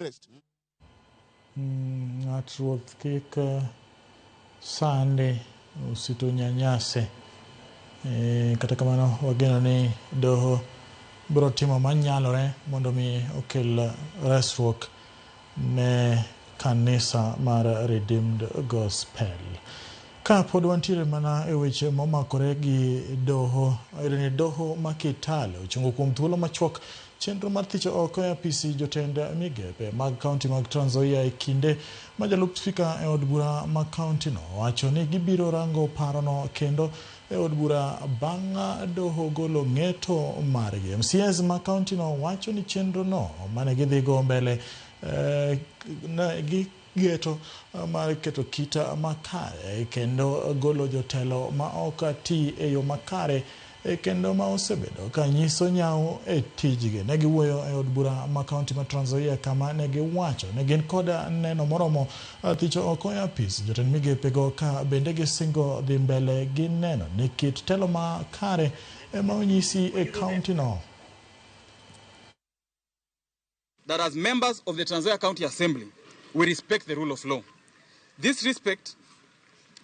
Arrest. Ng'at ruoth kik sandi usitunyanyase. Kata kamano wageno ni doho biro timo manyalore mondo mi okel resruok ne kanisa mar Redeemed Gospel. Ka pod wantiere mana e weche momakore gi doho, iyudo ni doho ma Kitale ochungo kuom thuolo machuok chenro mar thicho oko e apisi jotend migepe mag kaunti mag Trans Nzoia e kinde ma jalup spika e od bura ma kaunti no wacho ni gibiro rango parono kendo e od bura bang' doho golo ng'eto margi. MCAs ma kaunti no wacho ni chenro no mane gidhigo mbele ne gigeto mar keto kita makare kendo golo jotelo ma ok ti e yo makare kendo ma osebedo ka nyiso nyawo e tijgi. Ne giwuoyo e od bura ma kaunti ma Trans Nzoia kama ne giwacho ni gin kod neno moromo thicho oko e apis jotend migepego ka bende gisingo dhi mbele gi neno ni kit telo makare ema onyisi e kaunti no. That as members of the Trans Nzoia County Assembly, we respect the rule of law. This respect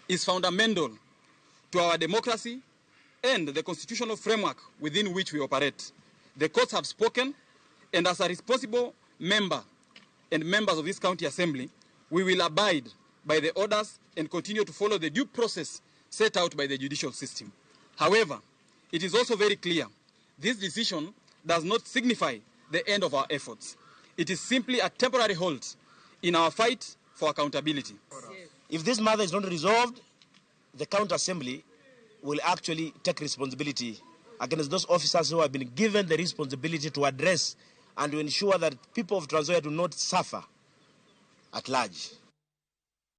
is fundamental to our democracy and the constitutional framework within which we operate. The courts have spoken, and as a responsible member and members of this county assembly, we will abide by the orders and continue to follow the due process set out by the judicial system. However, it is also very clear this decision does not signify the end of our efforts. It is simply a temporary halt in our fight for accountability. If this matter is not resolved, the county assembly will actually take responsibility against those officers who have been given the responsibility to address and to ensure that people of Trans Nzoia do not suffer at large.